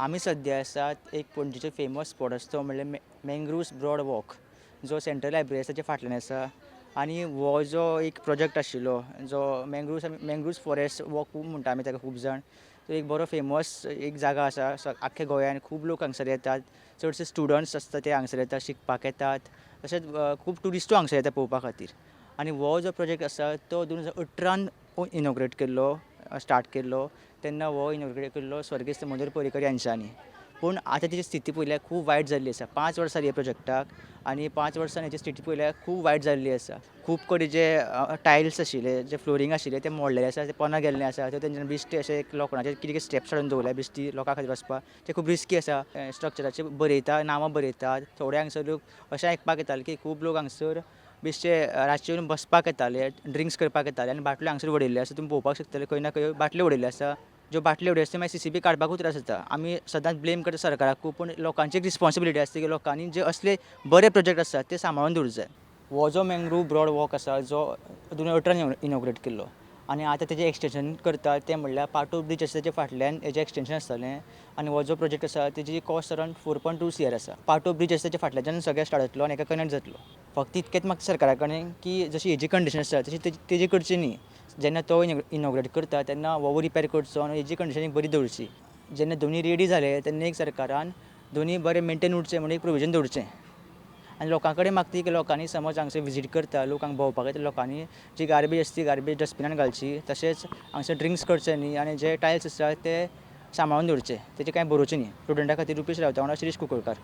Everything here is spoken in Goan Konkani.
आमी सद्या आसात एक पणजेचो फेमस स्पॉट आसा तो म्हणल्यार मँग्रुव्स ब्रॉड वॉक, जो सेंट्रल लायब्ररी आसा तेच्या फाटल्यान आसा. आनी हो जो एक प्रोजेक्ट आशिल्लो, जो मँग्रुव्स फॉरेस्ट वॉक म्हणटा आमी ताका खूब जाण, तो एक बरो फेमस एक जागा आसा आख्ख्या गोंयान. खूब लोक हांगसर येतात, चडशे स्टुडंट्स आसता ते हांगसर येतात, शिकपाक येतात, तशेंच खूब ट्युरिस्टूय हांगसर येता पळोवपा खातीर. आनी हो जो प्रोजेक्ट आसा तो 2018 इनॉग्रेट केल्लो, स्टार्ट केल्लो. तेन्ना हो इनॉग्रेट केल्लो स्वर्गेस्त मनोहर पर्रीकर यांच्यानी. पूण आतां तेजी स्थिती पळयल्यार खूब वायट जाल्ली आसा. 5 वर्सां ह्या प्रोजेक्टाक आनी 5 वर्सान हेजी स्थिती पळयल्यार खूब वायट जाल्ली आसा. खूब कडेन जे टायल्स आशिल्ले, जे फ्लोरींग आशिल्लें, तें मोडलेलें आसा, तें पोंदा गेल्लें आसा. थंय तेंच्यानी बेश्टे अशें एक लोखणाचे कितें कितें स्टेप्स हाडून दवरल्या बेश्टी लोकां खातीर वचपाक. तें खूब रिस्की आसा. स्ट्रक्चराचेर बरयता, नांवां बरयतात थोडे. हांगसर लोक अशें आयकपाक येतालें की खूब लोक हांगसर बेश्टे रातचे येवन बसपाक येताले, ड्रिंक्स करपाक येताले आनी बाटल्यो हांगसर उडयल्ल्यो आसा. तुमी पळोवपाक शकतले, खंय ना खंय बाटल्यो उडयल्ल्यो आसा. ज्यो बाटल्यो उडयल्यो आसा त्यो मागीर सीसीबी काडपाकूय त्रास जाता. आमी सदांच ब्लेम करता सरकाराकूय, पूण लोकांची एक रिस्पोन्सिबिलिटी आसता की लोकांनी जे असले बरे प्रोजेक्ट आसात ते सांबाळून दवरूंक जाय. हो जो मँग्रूव ब्रॉड वॉक आसा, जो 2018 इनॉग्रेट केल्लो आनी आतां तेजें एक्सटेंशन करता, तें म्हणल्यार पाटो ब्रीज आसा तेच्या फाटल्यान हेजें एक्सटेंशन आसतलें. आनी हो जो प्रोजेक्ट आसा तेजी cost around 4.2 CR आसा. पाटो ब्रीज आसा तेच्या फाटल्याच्यान सगळें स्टार्ट जातलो आनी हेका कनेक्ट जातलो. फक्त इतकेंच म्हाका सरकारा कडेन की जशी हेजी कंडिशन आसा तशी तेजी करची न्ही. जेन्ना तो इनॉग्रेट करता तेन्ना हो रिपेर करचो आनी हेजी कंडिशन एक बरी दवरची. जेन्ना दोनी रेडी जाले तेन्ना एक सरकारान दोनी बरें मेंटेन उरचें म्हणून एक प्रोविजन दवरचें. आनी लोकां कडेन मागता की लोकांनी समज हांगसर विजीट करता, लोक हांगा भोंवपाक येता, लोकांनी जी गार्बेज आसता ती गार्बेज डस्टबिनान घालची. तशेंच हांगसर ड्रिंक्स करचे न्ही आनी जे टायल्स आसा ते सांबाळून दवरचे, तेजें कांय बरोवचें न्ही. प्रुडंटा खातीर रुपेश रावता, वांगडा शिरीश कुंकळकार.